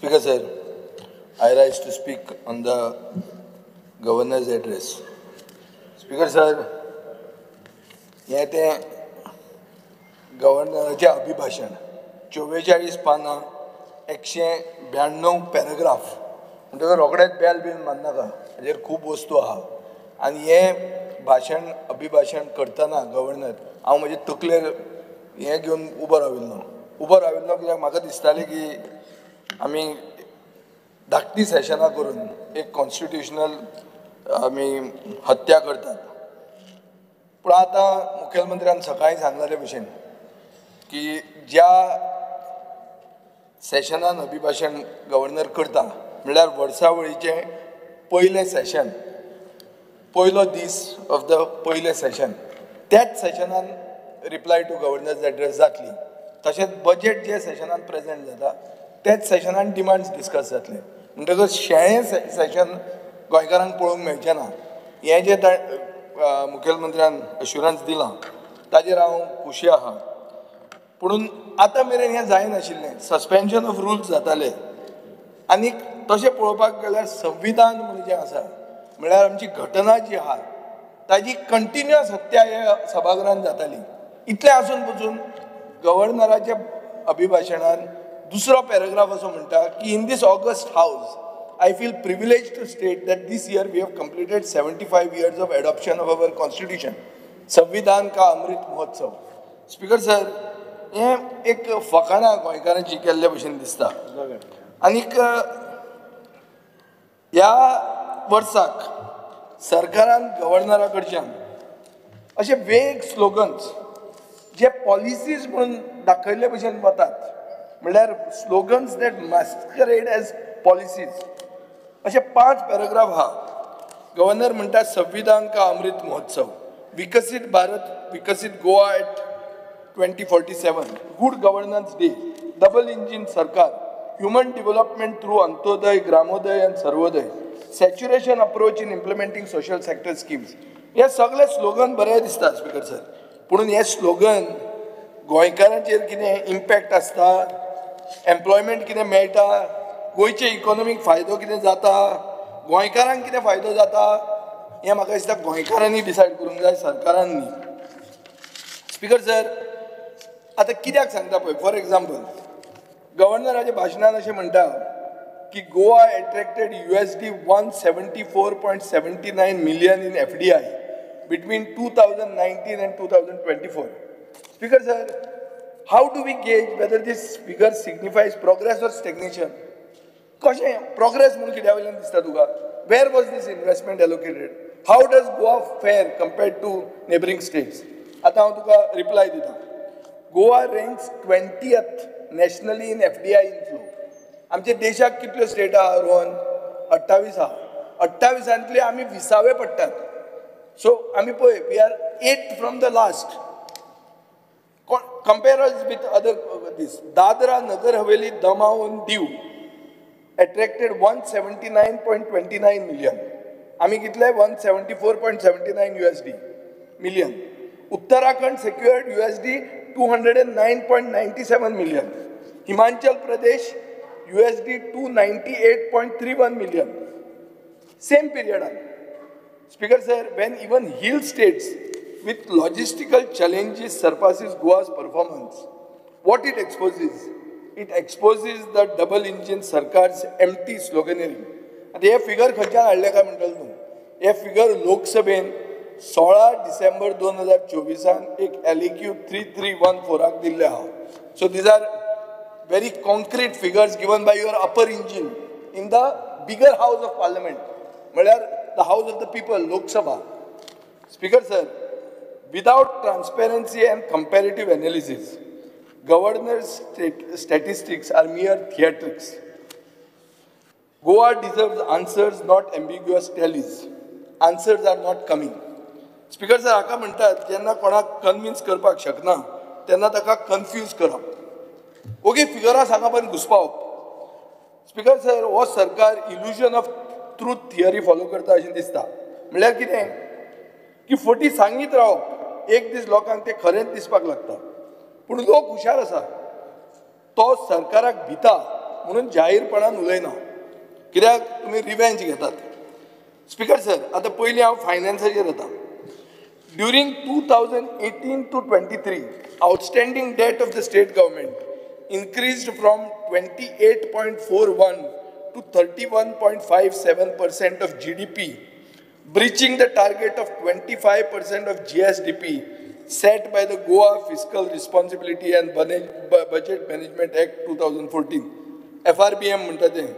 Speaker sir, I rise to speak on the governor's address. Speaker sir, हें तें गव्हर्नराचें अभिभाशण, 44 पानां, 192 paragraph. म्हणटकच रोखडेच बेल बीन मारनाका, हाजेर खूब वस्तू आहा. आनी हें भाशण अभिभाशण करतना गव्हर्नर हांव म्हजे तकलेर हें घेवन उबो राविल्लो कित्याक म्हाका दिसतालें की आमी धाकटी सेशनां करून एक कॉन्स्टिट्युशनल आमी हत्या करतात. पूण आतां मुखेलमंत्र्यान सकाळीं सांगला ते भशेन की ज्या सेशनान अभिभाशण गव्हर्नर करता म्हणल्यार वर्सावळीचें पयलें सेशन, पयलो दीस ऑफ the पयलें सेशन, त्याच सेशनान रिप्लाय टू गव्हर्नर्स एड्रेस जातली. तशेंच बजेट जे सेशनान प्रेजेंट जाता त्याच सेशनान डिमांड्स डिस्कस जातले. म्हणटकच शेळें सेशन गोंयकारांक पळोवंक मेळचें ना. हें जें मुखेलमंत्र्यान अश्युरन्स दिलां ताजेर हांव खुशी आहा. पुणून आतां मेरेन हें जायनाशिल्लें, सस्पेन्शन ऑफ रुल्स जाताले. आनी तशें पळोवपाक गेल्यार संविधान म्हणून जें आसा म्हळ्यार आमची घटना जी आहा ताजी कंटिन्युअस हत्या ह्या सभागृहान जाताली. इतलें आसून पसून गव्हर्नराच्या अभिभाशणान दुसरो पॅराग्राफ असो म्हणटा की in this august house I feel privileged to state that this year we have completed 75 years of adoption of our constitution, संविधान का अमृत महोत्सव. स्पीकर सर, हें एक फकाणां गोंयकारांची केल्ले भशेन दिसता. आनीक ह्या वर्साक सरकारान गव्हर्नरा कडच्यान अशे वेग स्लोगन्स जे पॉलिसीज म्हणून दाखयल्ले भशेन वतात, म्हणल्यार slogans that masquerade as policies, अशे 5 पॅराग्राफ आहा. गव्हर्नर म्हणटा संविधान का अमृत महोत्सव, विकसीत भारत विकसीत Goa at 2047, good governance day, double engine सरकार, human development through Antyodaya, Gramodaya and Sarvodaya, saturation approach in implementing social sector schemes. हे सगळे स्लोगन बरे दिसता स्पीकर सर, पुणून हे स्लोगन गोंयकारांचेर कितें इम्पॅक्ट आसता, एम्प्लॉयमेंट कितें मेळटा, गोंयचे इकॉनॉमीक फायदो कितें जाता, गोंयकारांक कितें फायदो जाता, हें म्हाका दिसता गोंयकारांनी डिसायड करूंक जाय, सरकारान न्ही. स्पीकर सर, आतां कित्याक सांगता पळय, फॉर एग्जाम्पल गव्हर्नराच्या भाशणान अशें म्हणटा की Goa attracted USD 174.79 million in FDI between 2019 and 2024. Speaker sir, how do we gauge whether this figure signifies progress or stagnation? कशें प्रोग्रेस म्हणून कित्या वयल्यान दिसता तुका? Where was this investment allocated? How does Goa fare compared to neighbouring states? आतां हांव तुका reply दिता. Goa ranks 20th nationally in FDI inflow. आमच्या देशाक कितल्यो स्टेट आहा रोहन? 28 आहा. 28ांतले आमी 20वे पडटात. सो आमी पळय, we are 8th from the last. Compare us with other this. Dadra Nagar Haveli Daman Diu attracted 179.29 million. आमी कितले? 174.79 USD million. Uttarakhand secured USD 209.97 million. Himachal Pradesh USD 298.31 million. Same period. Speaker sir, when even hill states with logistical challenges surpasses Goa's performance, what it exposes? It exposes the double engine sarkar's empty sloganeering. आतां हे figure खंयच्यान हाडले काय म्हणटलो तूं? हे figure लोकसभेन 16 डिसेंबर 2024 एक LAQ 3314 दिल्ले आहा. So these are very concrete figures given by your upper engine in the bigger house of parliament, म्हळ्यार the house of the people, Lok Sabha. Speaker sir, without transparency and comparative analysis, governor's statistics are mere theatrics. Goa deserves answers, not ambiguous tallies. Answers are not coming. Speaker sir, हाका म्हणटात जेन्ना कोणाक convince करपाक शकना तेन्ना ताका confuse करप, okay फिगरां सांगप आनी घुसपावप. स्पीकर सर, हो सरकार illusion of truth theory follow करता अशें दिसता. म्हणल्यार कितें की फटी सांगीत रावप, एक दीस लोकांक तें खरेंच दिसपाक लागता. पूण लोक हुशार आसा, तो सरकाराक भिता म्हणून जाहीरपणान उलयना, कित्याक तुमी रिवेंज घेतात. स्पीकर सर, आतां पयलीं हांव फायनान्साचेर येता. During 2018 to 23, outstanding debt of the state government increased from 28.41 to 31.57% of GDP, breaching the target of 25% of GSDP set by the Goa Fiscal Responsibility and Budget Management Act 2014, FRBM म्हणटा तें.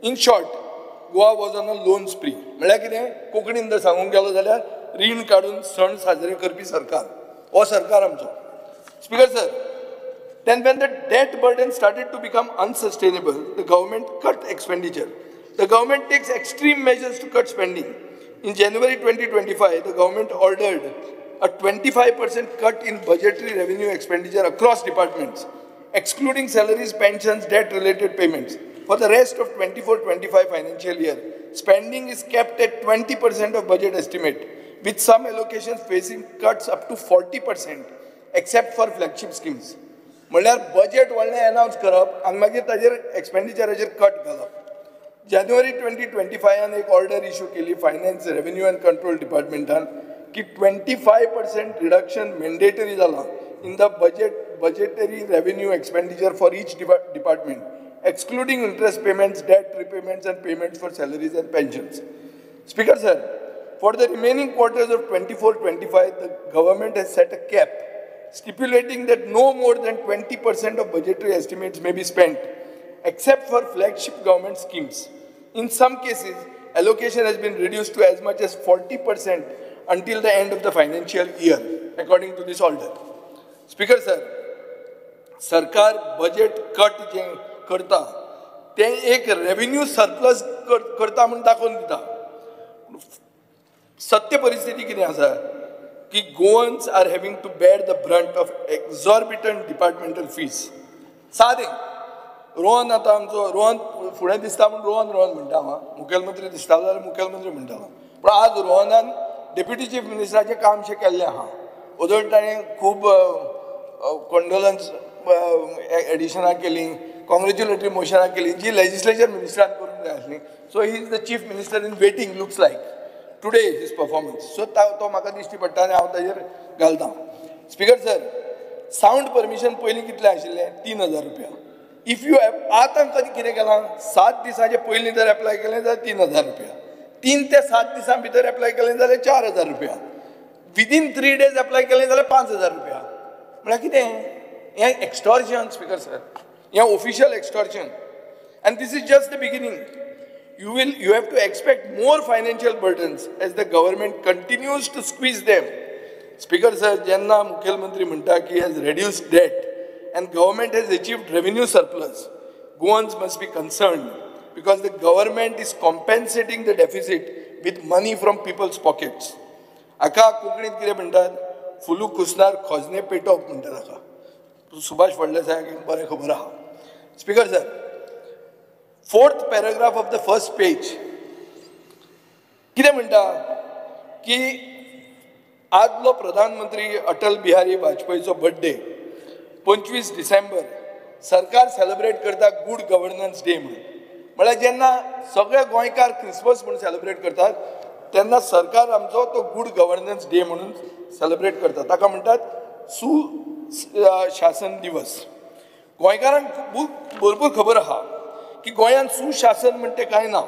In short, Goa was on a loan spree. म्हळ्यार कितें, कोंकणीन जर सांगूंक गेलो जाल्यार रीण काडून सण साजरे करपी सरकार, हो सरकार आमचो. Speaker sir, then when the debt burden started to become unsustainable, the government cut expenditure. The government takes extreme measures to cut spending. In January 2025, the government ordered a 25% cut in budgetary revenue expenditure across departments, excluding salaries, pensions, debt-related payments. For the rest of 24-25 financial year, spending is kept at 20% of budget estimate, with some allocations facing cuts up to 40%, except for flagship schemes. म्हणल्यार budget व्हडलें अनावन्स करप आनी मागीर ताजेर एक्सपेंडिचराचेर cut घालप. जानेवारी 2025 एक order issue केली फायनान्स रेवेन्यू अँड कंट्रोल डिपार्टमेंटान की 25% रिडक्शन मॅन्डेटरी जाला in the budgetary revenue expenditure for each department, excluding interest payments, debt repayments and payments for salaries and pensions. Speaker sir, for the remaining quarters of 24-25, the government has set a cap stipulating that no more than 20% of budgetary estimates may be spent, except for flagship government schemes. In some cases, allocation has been reduced to as much as 40% until the end of the financial year, according to this order. Speaker sir, सरकार budget cut जे करता तें एक revenue surplus करता म्हूण दाखोवन दिता. सत्य परिस्थिती कितें आसा की Goans are having to bear the brunt of exorbitant departmental fees. सादें रोहन आतां आमचो रोहन फुडें दिसता म्हूण रोहन रोहन म्हणटा हांव, मुखेलमंत्री दिसता जाल्यार मुखेलमंत्री म्हणटा. पूण आज रोहनान डेप्युटी चीफ मिनिस्टराचें काम शें केल्लें आहा. ओदोळ ताणें खूब कंडोलन्स एडिशनां केलीं, कॉंग्रेच्युलेटरी मोशनां केलीं जी लेजिस्लेचर मिनिस्टरान करूंक जाय आसलीं. So he is the chief minister in waiting, looks like today his performance. So तो म्हाका दिश्टी पडटा आनी हांव ताजेर घालता. स्पीकर सर, सावंड परमिशन पयलीं कितलें आशिल्लें? 3,000 रुपया. If you आतां कधी कितें केलां, 7 दिसांचे पयलीं जर एप्लाय केलें जाल्यार 3,000 रुपया, 3 ते 7 दिसां भितर एप्लाय केलें जाल्यार 4,000 रुपया, विदीन 3 डेज एप्लाय केलें जाल्यार 5,000 रुपया. म्हळ्यार कितें हें एक्स्टॉर्शन. स्पीकर सर, हें official extortion. And this is just the beginning. You have to expect more financial burdens as the government continues to squeeze them. Speaker sir, जेन्ना मुखेलमंत्री म्हणटा की has reduced debt and government has achieved revenue surplus, Goans must be concerned because the government is compensating the deficit with money from people's pockets. हाका कोंकणीत कितें म्हणटात? फुलू कुसनार खोजने पेटोवप म्हणटात हाका. सुभाष फळदेसायाक बरें खबर आहा. Speaker sir, 4th paragraph of the first page कितें म्हणटा की आदलो प्रधानमंत्री अटल बिहारी वाजपेयीचो बर्थडे 25 डिसेंबर सरकार सेलिब्रेट करता गुड गव्हर्नन्स डे म्हणून. म्हळ्यार जेन्ना सगळे गोंयकार क्रिसमस म्हणून सेलिब्रेट करतात तेन्ना सरकार आमचो तो गुड गव्हर्नन्स डे म्हणून सेलिब्रेट करता. ताका म्हणटात सुशासन दिवस. गोंयकारांक भरपूर खबर आहा की गोंयांत सुशासन म्हणटे कांय ना.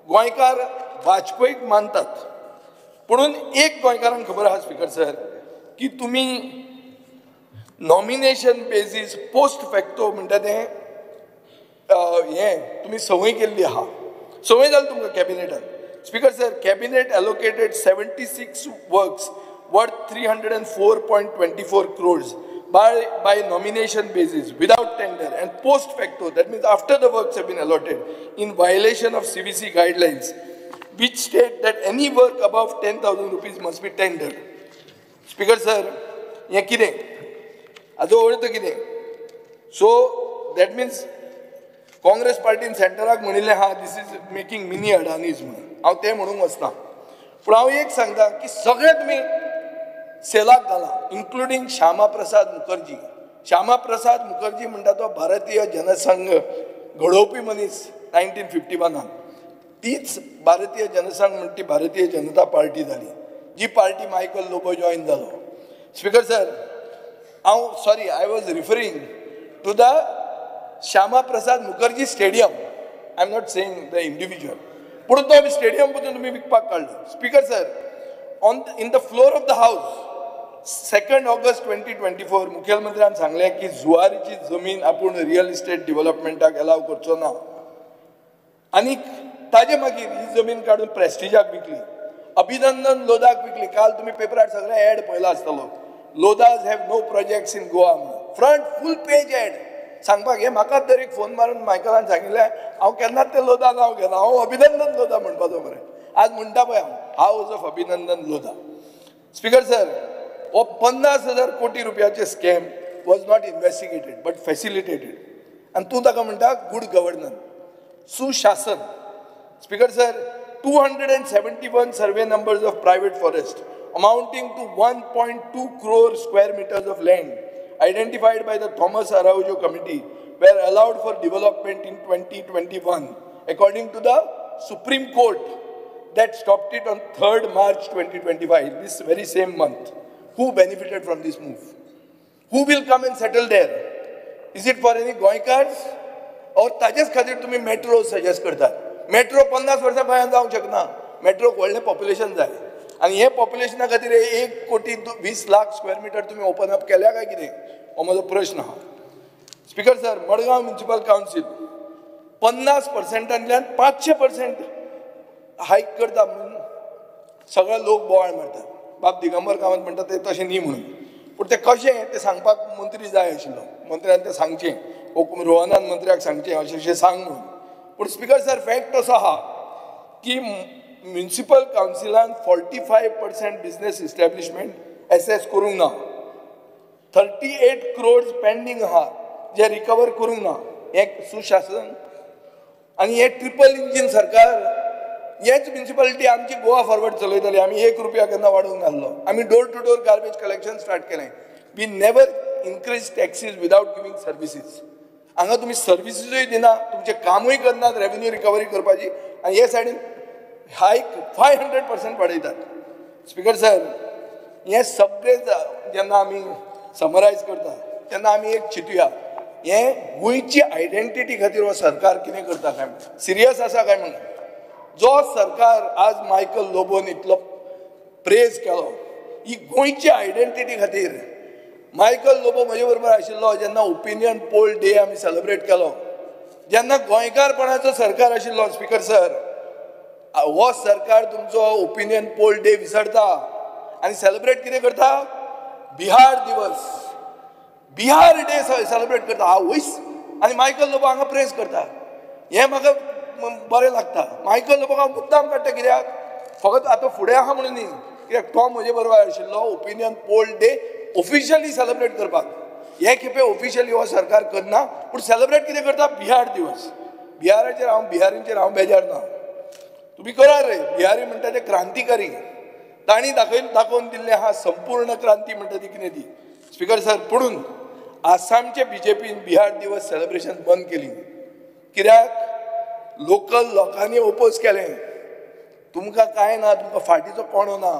गोंयकार वाजपेयीक मानतात, पुणून एक गोंयकारांक खबर आहा स्पीकर सर की तुमी नॉमिनेशन बेजीस पोस्ट फॅक्टो म्हणटा तें हें तुमी संवय केल्ली आहा. संवय जाली तुमकां कॅबिनेटान. Speaker sir, cabinet allocated 76 works worth 304.24 crores by nomination basis without tender and post facto, that means after the works have been allotted, in violation of CVC guidelines, which state that any work above 10,000 rupees must be tendered. Speaker sir, हें कितें हाजो अर्थ कितें? So that means Congress पार्टीन सेंटराक म्हणिल्लें हा this is making mini Adanis म्हणून. हांव तें म्हणूंक वचना, पूण हांव एक सांगता की सगळे तुमी सेलाक घाला, इन्क्लुडींग श्यामा प्रसाद मुखर्जी. श्यामा प्रसाद मुखर्जी म्हणटा तो भारतीय जनसंघ घडोवपी मनीस 1951 तीच भारतीय जनसंघ म्हणटी ती भारतीय जनता पार्टी जाली, जी पार्टी मायकल लोबो जॉयन जालो. स्पीकर सर, हांव sorry, I was referring to the Shyama Prasad Mukherjee stadium, I am not saying the individual. पूण तो स्टेडियम पसून तुमी विकपाक काडलो. Speaker sir, on in the floor of the house 2 August 2024 मुखेलमंत्र्यान सांगलें की जुवारीची जमीन आपूण रियल इस्टेट डिव्हलपमेंटाक एलाव करचो ना, आनी ताजे मागीर ही जमीन काडून प्रेस्टिजाक विकली, अभिनंदन लोधाक विकली. काल तुमी पेपरार सगळे एड पळयला आसतलो, Lodhas have no projects in Goa म्हणून फ्रंट फूल पेज एड. सांगपाक हें म्हाका तर एक फोन मारून मायकलान सांगिल्लें, हांव केन्नाच तें लोधा नांव घेना, हांव अभिनंदन लोधा म्हणपाचो मरे. आज म्हणटा पळय हांव house of Abhinandan Lodha. Speaker sir, हो 50,000 कोटी रुपयाचे scam was not investigated but facilitated, आनी तूं ताका म्हणटा गुड गव्हर्नन्स, सुशासन. Speaker sir, 271 survey numbers of private forest amounting to 1.2 crore square meters of land identified by the Thomas Araujo Committee were allowed for development in 2021 according to the Supreme Court that stopped it on 3rd March 2025, this very same month. Who benefited from this move? Who will come and settle there? Is it for any Goenkars? Or ताजेच खातीर तुम्ही metro suggest करतात? Metro 50 वर्सां गोंयांत जावंक शकना. मेट्रोक व्हडलें population जाय, आनी हे पॉप्युलेशना खातीर 1,20,00,000 स्क्वेअर मिटर तुमी ओपन अप केल्या काय कितें, हो म्हजो प्रश्न आहा. Speaker sir, Madgaon municipal council 50%ांतल्यान 500% हायक करता म्हणून सगळे लोक बोवाळ मारतात. बाब दिगंबर कामत म्हणटा ते तशें न्ही म्हणून, पूण तें कशें तें सांगपाक मंत्री जाय आशिल्लो. मंत्र्यान तें सांगचें, रोहनान मंत्र्याक सांगचें अशें अशें सांग म्हणून. पूण स्पीकर सर, फॅक्ट असो आहा की म्युनिसिपल कावन्सिलान 45% बिजनेस इस्टॅब्लिशमेंट एसेस करूंक ना, 38 crores pending आहा जे रिकवर करूंक ना. हें सुशासन आनी हें ट्रिपल इंजीन सरकार, हेच म्युनिसिपालिटी आमची गोवा फॉरवर्ड चलयताली. आमी 1 रुपया केन्ना वाडोवंक नासलो. आमी door to door garbage collection start केलें. We never increase taxes without giving services. हांगा तुमी सर्विसीजूय दिना, तुमचें कामूय करनात रेवेन्यू रिकवरी करपाची, आनी हे सायडीन हायक 500% वाडयतात. स्पीकर सर, हें सगळें जेन्ना आमी समरायज करता तेन्ना आमी एक चिंतुया, हें गोंयची आयडेंटिटी खातीर हो सरकार कितें करता काय म्हणून, सिरियस आसा काय म्हणून. जो सरकार आज मायकल लोबोन इतलो प्रेज केलो, ही गोंयची आयडेंटिटी खातीर मायकल लोबो म्हजे बरोबर आशिल्लो जेन्ना ओपिनियन पोल डे आमी सेलिब्रेट केलो, जेन्ना गोंयकारपणाचो सरकार आशिल्लो. स्पीकर सर, हो सरकार तुमचो ओपिनियन पोल डे विसरता आनी सेलिब्रेट कितें करता? बिहार दिवस, बिहार डे सेलिब्रेट करता. हा वयस, आनी मायकल लोबो हांगा प्रेज करता. हें म्हाका बरें लागता. मायकल लोबो हांव मुद्दाम काडटा कित्याक, फकत आतां फुडें आहा म्हणून न्ही, कित्याक तो म्हजे बरोबर आशिल्लो opinion poll day officially celebrate करपाक. हे खेपे ऑफिशियली हो सरकार करना, पूण सेलिब्रेट कितें करता? बिहार दिवस. बिहाराचेर हांव, बिहारींचेर हांव बेजार ना, तुमी करा रे. बिहारी म्हणटा ते क्रांतिकारी, तांणी दाखोवन दिल्लें आहा संपूर्ण क्रांती म्हणटा ती कितें ती. स्पीकर सर, पुणून आसामचे बीजेपीन बिहार दिवस सेलिब्रेशन बंद केली कित्याक? लोकल लोकांनी ओपोज केलें. तुमकां कांय ना, तुमकां फाटीचो कोणो ना,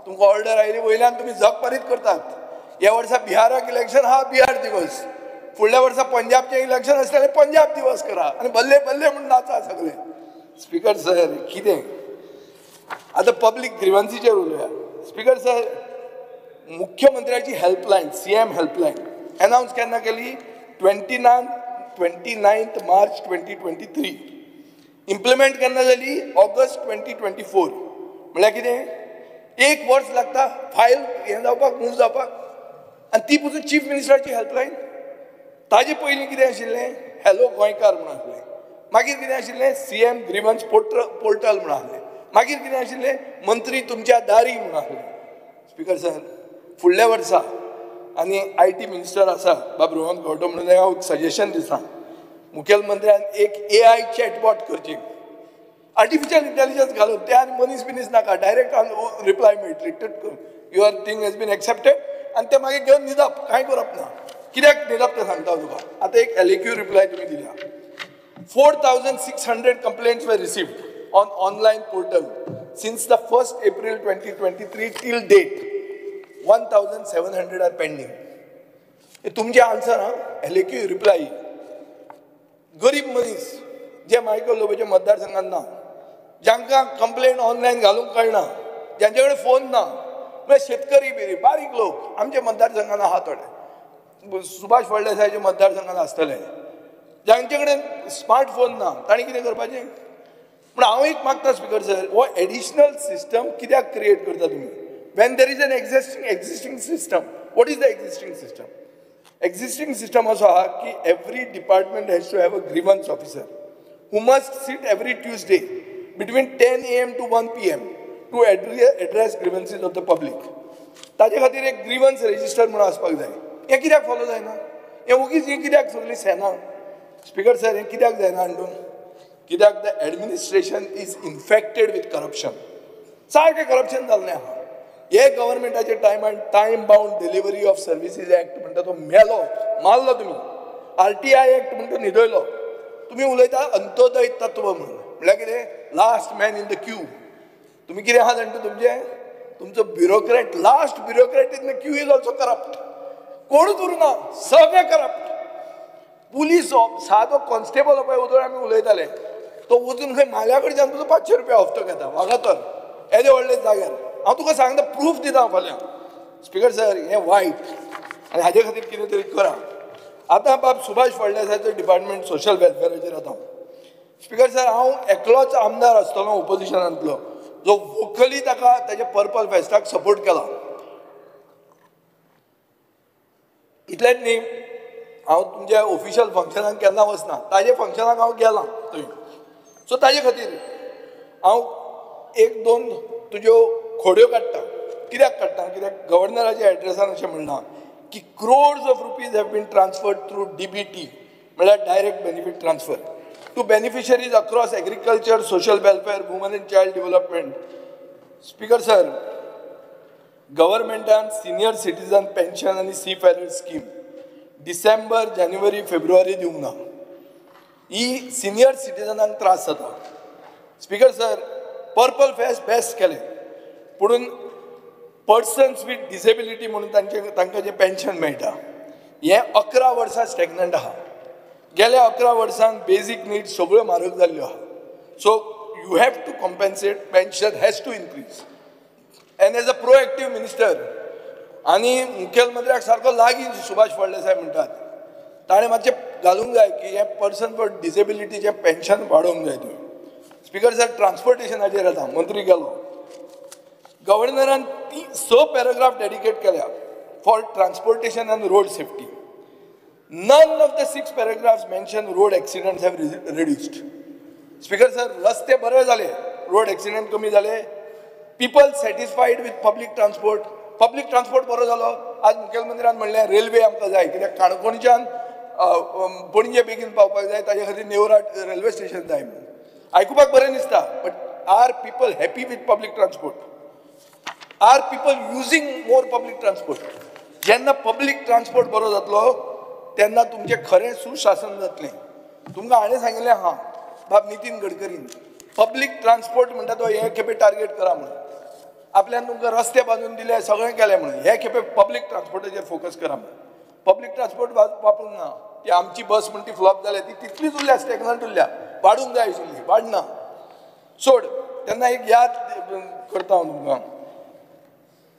तुमकां ऑर्डर आयली वयल्यान तुमी जगपारीत करतात. ह्या वर्सा बिहाराक इलेक्शन आहा, बिहार दिवस. फुडल्या वर्सा पंजाबचें इलेक्शन आसतलें, पंजाब दिवस करा आनी बल्ले बल्ले म्हूण नाचा सगळे. स्पीकर सर, कितें आतां पब्लीक ग्रिवन्सीचेर उलोवया. स्पीकर सर, मुख्यमंत्र्याची helpline, CM helpline announce केन्ना केली? 29 मार्च 2023. इम्प्लिमेंट केन्ना जाली? ऑगस्ट 2024. म्हणल्यार कितें, 1 वर्स लागता फायल हें जावपाक, मूव जावपाक. आनी ती पसून चीफ मिनिस्टराची हेल्पलायन. ताजे पयलीं कितें आशिल्लें? हॅलो गोंयकार म्हणून आसलें. मागीर कितें आशिल्लें? सीएम ग्रिवन्स पोर्टल म्हणून आसलें. मागीर कितें आशिल्लें? मंत्री तुमच्या दारी म्हणून आसलें. स्पीकर सर, फुडल्या वर्सा आनी I T minister आसा बाब रोहन खंवटो म्हणून हांव सजेशन दिता, मुखेलमंत्र्यान एक AI chatbot करची, आर्टिफिशियल इंटेलिजन्स घालून, ते आनी मनीस बिनीस नाका, डायरेक्ट रिप्लाय मेळटली, your thing has been accepted, आनी ते मागीर घेवन न्हिदप, कांय करप ना. कित्याक न्हिदप तें सांगता तुका. आतां एक LAQ reply तुमी दिल्या. 4,600 complaints were received on online portal since the 1st April 2023 till date. 1,700 are pending. तुमचे आन्सर हा LAQ रिप्लाय. गरीब मनीस जे मायकल लोबोच्या मतदारसंघात ना, जांकां कंप्लेंट ऑनलायन घालूंक कळना, ज्यांचे कडेन फोन ना, म्हळ्यार शेतकरी बिरी बारीक लोक आमच्या मतदारसंघान आहा थोडे, सुभाष फळदेसायाच्या मतदारसंघान आसतले, जांचे कडेन स्मार्टफोन ना, तांणी कितें करपाचें? पूण हांव एक मागता स्पीकर सर, हो एडिशनल सिस्टम कित्याक क्रिएट करता तुमी when there is an existing system? What is the existing system? Existing system असो आहा की every department has to have a grievance officer who must sit every Tuesday between 10 AM to 1 PM to address grievances of the public. ताजे खातीर एक ग्रीवन्स register म्हणून आसपाक जाय. हें कित्याक फॉलो जायना? हें ओगीच हें कित्याक सगळी सेना? स्पीकर सर, हें कित्याक जायना अंडून? कित्याक the administration is infected with corruption. सारकें करप्शन जाल्लें आहा. हे गव्हर्मेंटाच्या टायमान time bound delivery of services act म्हणटा तो मेलो, मारलो तुमी. RTI act म्हणटा तो न्हिदयलो. तुमी उलयता अंत्योदय तत्व म्हणून, म्हणल्यार कितें? Last man in the queue. तुमी कितें आहा जाणटा तुमचें? तुमचो bureaucrat, last bureaucrat in the queue is also corrupt. कोणूच उरना, सगळे करप्ट. पुलीस सादो कॉन्स्टेबल पळय उदळ आमी उलयताले, तो वचून खंय माल्या कडच्यान तुजो 500 रुपया हप्तो घेता वागातर येदे व्हडले जाग्यार. हांव तुका सांगता, प्रूफ दिता हांव फाल्यां. स्पीकर सर, हें वायट आनी हाजे खातीर कितें तरी करा. आतां बाब सुभाष फळदेसायाचो डिपार्टमेंट सोशल वेलफेराचेर आतां. स्पीकर सर, हांव एकलोच आमदार आसतलो ओपोजिशनांतलो जो वोकली ताका ताच्या पर्पल फेस्टाक सपोर्ट केला. इतलेंच न्ही, हांव तुमच्या ऑफिशियल फंक्शनाक केन्ना वचना, ताजे फंक्शनाक हांव गेलां थंय. सो ताजे खातीर हांव एक दोन तुज्यो खोड्यो काडटा. कित्याक काडटा? कित्याक गव्हर्नराच्या एड्रेसान अशें म्हणलां की crores of rupees have been transferred through DBT, म्हळ्यार direct benefit transfer, to beneficiaries across agriculture, social welfare, women and child development. Speaker sir, गव्हर्मेंटान senior citizen pension आनी सीफेरर स्कीम डिसेंबर, जानेवारी, फेब्रुवारी दिवंक ना. ही सिनियर सिटीजनांक त्रास जाता. Speaker sir, purple fest best केलें, पुणून persons with disability म्हणून तांकां जें पेन्शन मेळटा हें 11 वर्सां स्टॅग्नंट आहा. गेल्या 11 वर्सांक बेजीक नीड्स सगळ्यो म्हारग जाल्ल्यो आहा. So you have to compensate, pension has to increase. And as a proactive minister आनी मुखेलमंत्र्याक सारको लागीं सुभाष फळदेसाय म्हणटात, ताणें मातशें घालूंक जाय की हें पर्सन फॉर डिसेबिलिटीचें पेन्शन वाडोवंक जाय तुवें. स्पीकर सर, ट्रान्सपोर्टेशनाचेर आतां मंत्री गेलो. गव्हर्नरान 6 पॅराग्राफ डेडिकेट केल्या for transportation and road safety. None of the 6 paragraphs mention road accidents have reduced. Speaker sir, रस्ते बरे जाले, रोड एक्सिडंट कमी जाले, people satisfied with public transport. Public transport बरो जालो. आज मुखेलमंत्र्यान म्हणलें रेल्वे आमकां जाय, कित्याक काणकोणच्यान पणजे बेगीन पावपाक जाय, ताजे खातीर नेवरा रेल्वे स्टेशन जाय म्हणून. आयकुपाक बरें दिसता, but are people happy with public transport? Are people using more public transport? जेन्ना पब्लीक ट्रान्सपोर्ट बरो जातलो तेन्ना तुमचें खरें सुशासन जातलें. तुमकां हाणें सांगिल्लें आहा बाब नितीन गडकरीन, पब्लीक ट्रान्सपोर्ट म्हणटा तो हे खेपे टार्गेट करा म्हणून. आपल्यान तुमकां रस्ते बांदून दिले, सगळें केलें म्हणून, हे खेपे पब्लीक ट्रान्सपोर्टाचेर फोकस करा म्हणून. पब्लीक ट्रान्सपोर्ट वापरूंक ना. ती आमची बस म्हण ती फ्लॉप जाल्या, ती तितलीच उरल्या, स्टॅग्नंट उरल्या, वाडूंक जाय आशिल्ली, वाडना. सोड, तेन्ना एक याद करता हांव तुमकां.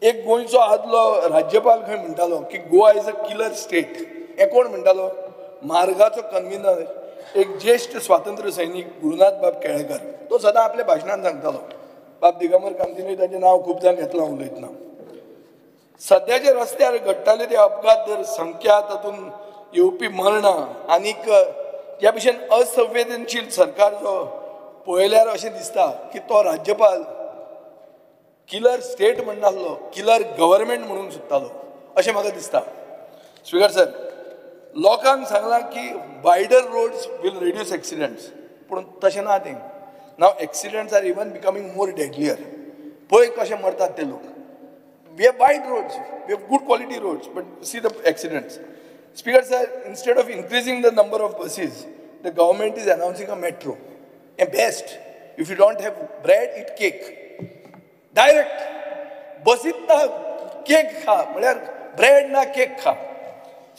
एक गोंयचो आदलो राज्यपाल खंय म्हणटालो की Goa is a killer state. हें कोण म्हणटालो? मार्गाचो कन्विनर एक ज्येश्ठ स्वातंत्र्य सैनीक गुरुनाथ बाब केळेकर. तो सदां आपल्या भाशणान सांगतालो. बाब दिगंबर कामतीनूय ताचें नांव खूब जाण घेतलां उलयतना. सद्याचे रस्त्यार घडटाले ते अपघात दर संख्या, तातूंत येवपी मरणां आनीक ह्या भशेन असंवेदनशील सरकार जो पळयल्यार अशें दिसता की तो राज्यपाल किलर स्टेट म्हणनासलो, किलर गव्हर्मेंट म्हणूंक सोदतालो अशें म्हाका दिसता. स्पीकर सर, लोकांक सांगलां की wider roads will reduce accidents, पूण तशें ना तें. Now accidents are even becoming more deadlier. पळय कशें मरतात ते लोक. We have wide roads, we have good quality roads, but see the accidents. Speaker sir, instead of increasing the number of buses, the government is announcing a metro. And best, if you don't have bread, eat cake. Direct बसीत ना cake खा, म्हळ्यार bread ना cake खा.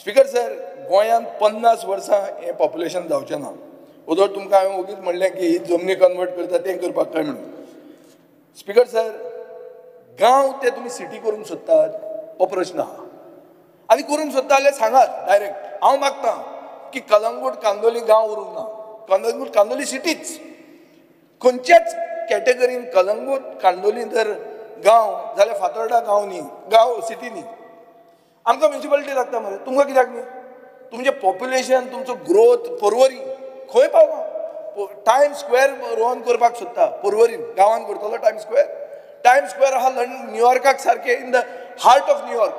Speaker sir, गोंयांत 50 वर्सां हें population जावचें ना. ओदोळ तुमकां हांवें ओगीच म्हणलें की ही जमनी कन्वर्ट करता तें करपाक काय म्हणून. स्पीकर सर, गांव ते तुमी सिटी करूंक सोदतात हो प्रश्न आहा. आनी करूंक सोदता जाल्यार सांगात डायरेक्ट. हांव मागता की कलंगूट कांदोली गांव उरूंक ना, कलंगूट कांदोली सिटीच. खंयच्याच कॅटेगरीन कलंगूट कांदोली जर गांव जाल्यार फातोर्डा गांव न्ही, गांव सिटी न्ही. आमकां म्युनिसिपालिटी लागता मरे, तुमकां कित्याक न्ही? तुमचें पॉप्युलेशन, तुमचो ग्रोथ पर्वरी खंय पावला? टायम स्क्वेअर रोहन करपाक सोदता पर्वरीन, गांवान करतलो टायम स्क्वेअर. टायम स्क्वेअर आहा लंडन न्यूयॉर्काक सारकें, in the heart of New York.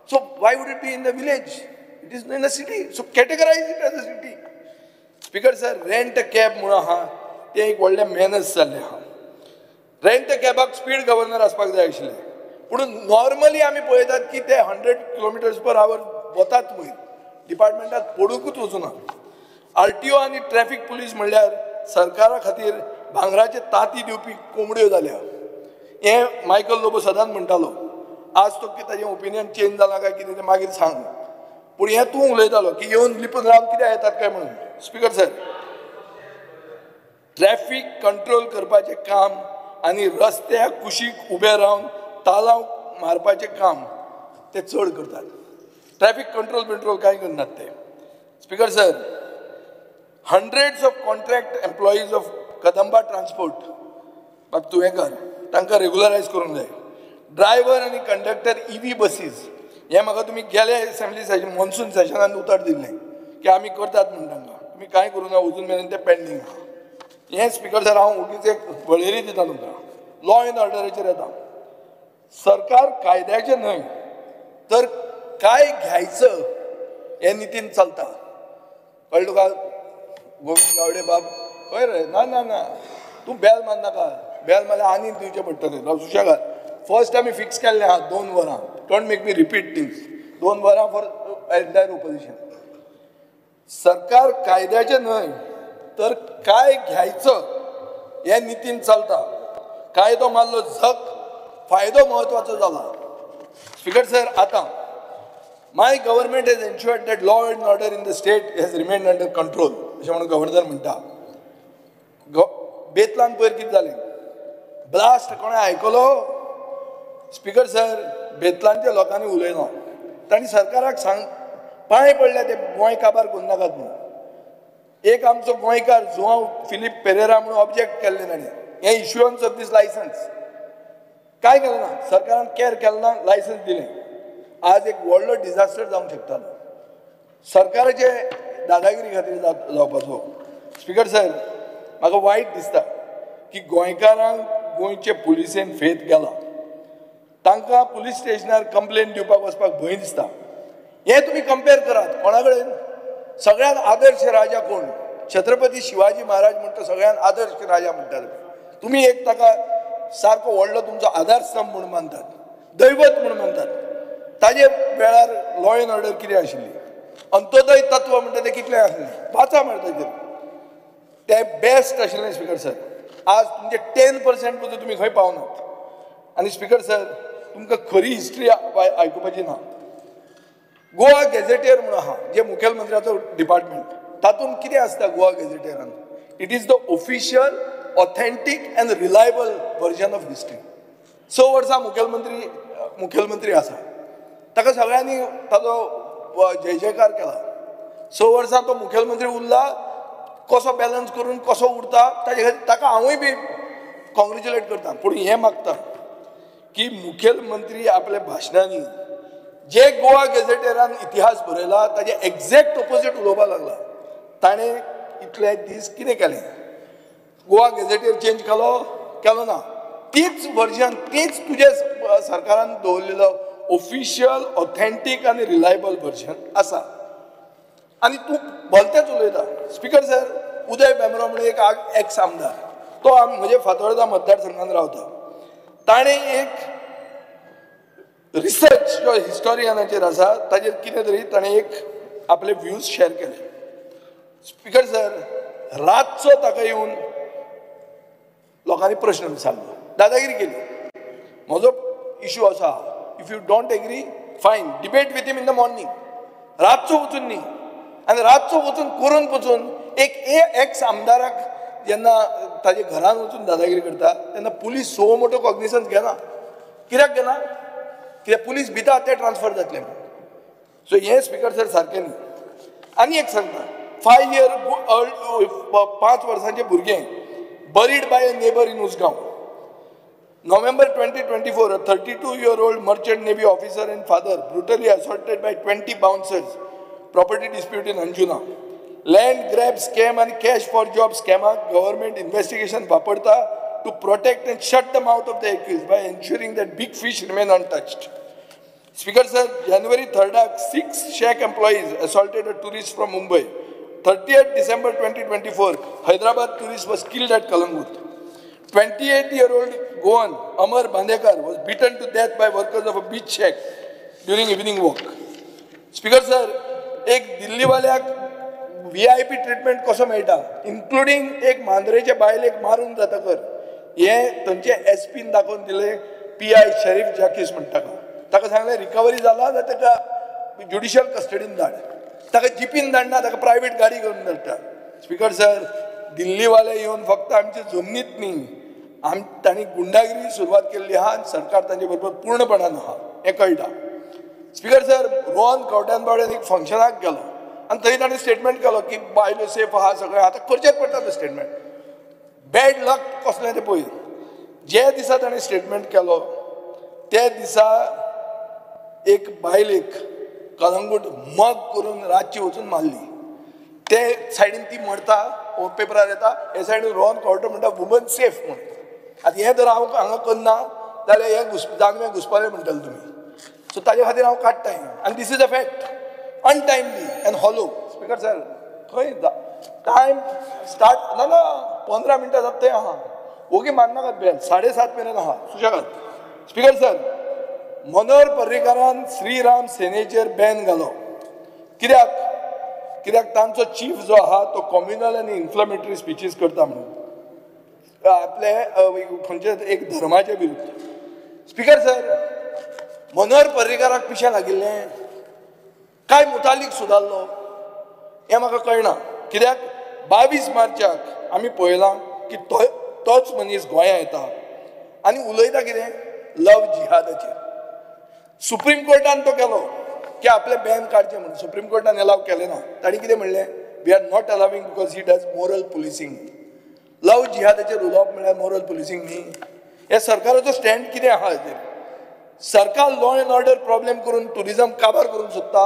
So why would it be in the village? It is in the city. So categorize it as a city. Speaker sir, rent cab म्हणून आहा तें एक व्हडलें मेनस जाल्लें आहा. Rent कॅबाक speed governor आसपाक जाय आशिल्लें, पूण नॉर्मली आमी पळयतात की ते 100 किलोमिटर्स पर आवर वतात वयर, डिपार्टमेंटात पडुंकूच वचूना. आरटीओ आनी ट्रॅफिक पुलीस म्हणल्यार सरकारा खातीर भांगराचे तांती दिवपी कोंबड्यो जाल्या. हें मायकल लोबो सदांच म्हणटालो. आज तो ताजें ओपिनियन चेंज जालां काय कितें तें मागीर सांग, पूण हें तूं उलयतालो की येवन लिपून रावन कित्याक येतात काय म्हणून. स्पीकर सर, ट्रॅफिक कंट्रोल करपाचें काम आनी रस्त्या कुशीक उबे रावन तालांव मारपाचें काम ते चड करतात. ट्रॅफिक कंट्रोल बिंट्रोल कांय करनात ते. Speaker sir, hundreds of contract employees of Kadamba transport बाब तुवेंकर तांकां रेगुलरायज करूंक जाय. ड्रायव्हर आनी कंडक्टर ईव्ही बसीस, हें म्हाका तुमी गेले असेंब्ली सेशन मॉन्सून सेशनान उतर दिल्लें की आमी करतात म्हूण, तांकां तुमी कांय करूं ना, अजून मेरेन तें पेंडींग आहा. हें स्पीकर सर हांव ओगीच एक वळेरी दिता तुमकां. लॉ एंड ऑर्डराचेर येता. सरकार कायद्याचें न्हय तर काय घ्यायचं हे नितीन चलता. कळ्ळें तुका गोविंद गावडे बाब? खंय रे? ना ना ना, तूं बेल मारनाका, बेल मारल्यार आनी दिवचें पडटलें. सुशेगाद फर्स्ट आमी फिक्स केल्लें आहा 2 वरां. Don't make me repeat things. 2 वरां फॉर एंटायर ओपोजिशन. सरकार कायद्याचें न्हय तर काय घ्यायचं हे नितीन चलता. कायदो मारलो झक, फायदो म्हत्वाचो जाला. स्पीकर सर, आतां my government has ensured that law and order in the state has remained under control अशें म्हणून गव्हर्नर म्हणटा. बेतलान पयर कितें जालें? ब्लास्ट कोणें आयकलो? स्पीकर सर, बेतलांच्या लोकांनी उलयलो, तांणी सरकाराक सांग पांय पडल्या ते गोंय काबार करूं नाकात म्हणून. एक आमचो गोंयकार जुआंव फिलीप पेरेरा म्हणून ऑब्जेक्ट केल्लें ताणें, हें इश्युअन्स ऑफ these licence. काय केलें ना सरकारान, कॅर केलें ना, लायसन्स दिलें. आज एक व्हडलो डिजास्टर जावंक शकतालो सरकाराचे दादागिरी खातीर जावपाचो. स्पीकर सर, म्हाका वायट दिसता की गोंयकारांक गोंयचे पुलिसेन फेत गेला. तांकां पुलीस स्टेशनार कंप्लेन दिवपाक वचपाक भंय दिसता. हें तुमी कंपेर करात कोणा कडेन? सगळ्यांत आदर्श राजा कोण? छत्रपती शिवाजी महाराज म्हणटा सगळ्यांत आदर्श राजा म्हणटात तुमी. एक ताका सारको व्हडलो तुमचो आधारस्तंभ म्हूण मानतात, दैवत म्हूण मानतात. ताजे वेळार लॉ एंड ऑर्डर कितें आशिल्ली? अंत्योदय तत्व म्हणटा तें कितलें आसलें? वाचा मरे ताजेर, तें बेस्ट आशिल्लें. स्पीकर सर, आज तुमचे 10% पसून तुमी खंय पावनात. आनी स्पीकर सर, तुमकां खरी हिस्ट्री आयकुपाची ना. गोवा गॅझेटियर म्हणून आहा, जे मुखेलमंत्र्याचो डिपार्टमेंट, तातूंत कितें आसता Goa गॅझेटियरान? It is the official, authentic and reliable version of history. 6 वर्सां मुखेलमंत्री आसा, ताका सगळ्यांनी ताजो जय जयकार केला. 6 वर्सां तो मुखेलमंत्री उरला, कसो बॅलन्स करून कसो उरता ताजे खातीर ताका हांवूय बी कॉंग्रेच्युलेट करता. पूण हें मागता की मुखेलमंत्री आपल्या भाशणांनी जे गोवा गॅझेटियरान इतिहास बरयला ताजे एक्झॅक्ट ओपोजीट उलोवपाक लागला. ताणें इतले दीस कितें केलें? गोवा गॅझेटियर चेंज केलो? केलो ना. तीच वर्जन, तीच तुजे सरकारान दवरलेलो ऑफिशियल, ऑथेंटीक आनी रिलायबल वर्जन आसा आनी तूं भलतेंच उलयता. स्पीकर सर, उदय भेंब्रो म्हणून एक एक्स आमदार, तो म्हजे फातोर्डा मतदारसंघान रावता. ताणें एक रिसर्च जो हिस्टोरियनाचेर आसा ताजेर कितें तरी ताणें एक आपले व्यूज शेअर केले. स्पीकर सर, रातचो ताका येवन लोकांनी प्रश्न विचारलो, दादागिरी केली. म्हजो इशू आसा, if you don't agree fine, debate with him in the morning. रातचो वचून न्ही. आनी रातचो वचून करून पसून एक एक्स आमदाराक जेन्ना ताजे घरान वचून दादागिरी करता तेन्ना पुलीस सो मोठो कॉग्निसन्स घेना. कित्याक घेना? कित्याक पुलीस भिता ते ट्रान्सफर जातले. सो हें स्पीकर सर सारकें न्ही. आनी एक सांगता, 5 year 5 वर्सांचें भुरगें buried by a neighbour in Usgao. November 2024, a 32-year-old merchant navy officer and father brutally assaulted by 20 bouncers, property dispute in Anjuna. Land grab scam and cash for job scam, government investigation वापरता to protect and shut the mouth of the accused by ensuring that big fish remain untouched. Speaker sir, January 3rd, 6 shack employees assaulted a tourist from Mumbai. 30th December 2024, Hyderabad tourist was killed at Kalangut. 28-year-old Goan Amar Bandekar was beaten to death by workers of a beach shack during evening walk. Speaker sir, एक दिल्लीवाल्याक VIP treatment कसो मेळटा, including एक मांद्रेचे बायलेक मारून जातकर हें थंयचे एसपीन दाखोवन दिलें. PI Sharif जाकीस म्हणटा ताका सांगलें रिकवरी जाला जाल्यार ताका ज्युडिशियल कस्टडीन धाड. ताका जिपीन धाडना, ताका प्रायवेट गाडी घेवन धाडटा. स्पीकर सर, दिल्लीवाले येवन फक्त आमचे जमनीत न्ही, तांणी गुंडागिरी सुरवात केल्ली आहा आनी सरकार तांचे बरोबर पूर्णपणान आहा हें कळटा. स्पीकर सर, रोहन कवट्यान एक फंक्शनाक गेलो आनी थंय ताणें स्टेटमेंट केलो की बायलो सेफ आहा सगळें. आतां करचेंच पडटा तें स्टेटमेंट. बॅड लक कसलें तें पळय. जे दिसा ताणें स्टेटमेंट केलो त्या दिसा एक बायलेक कलंगूट मग करून रातची वचून मारली. ते सायडीन ती मरता, पेपरार येता, हे सायडीन रोहन कवटो म्हणटा वुमन सेफ म्हणून. आतां हें जर हांव हांगा करना जाल्यार हें जानवें घुसपालें म्हणटले तुमी. सो ताजे खातीर हांव काडटा हें. आनी this is a fact, untimely and hollow. Speaker sir, खंय टायम स्टार्ट ना ना 15 मिनटां जाता थंय आहा. ओगी मारनाकात बेल, 7:30 मेरेन आहा सुशेगाद. स्पीकर सर, मनोहर पर्रीकारान श्रीराम सेनेचेर बॅन घालो. कित्याक? कित्याक तांचो चीफ जो आहा तो कॉम्युनल आनी इन्फ्लमेटरी स्पिचीस करता म्हणून, आपले खंयचे एक धर्माचे विरुद्ध. स्पीकर सर, मनोहर पर्रीकाराक पिशें लागिल्लें काय मुतालीक सुदारलो हें म्हाका कळना. कित्याक 22 मार्चाक आमी पळयलां की तोच मनीस गोंया येता आनी उलयता कितें लव जिहादाचेर. सुप्रीम कोर्टान तो केलो की आपलें बॅन काडचें म्हणून. सुप्रीम कोर्टान एलाव केलें ना. तांणी कितें म्हणलें, we are not allowing because he does moral policing. Love जिहादाचेर उलोवप म्हणल्यार मोरल पुलिसींग न्ही. हे सरकाराचो स्टँड कितें आहा हाजेर? सरकार लॉ एंड ऑर्डर प्रॉब्लेम करून ट्युरिजम काबार करूंक सोदता.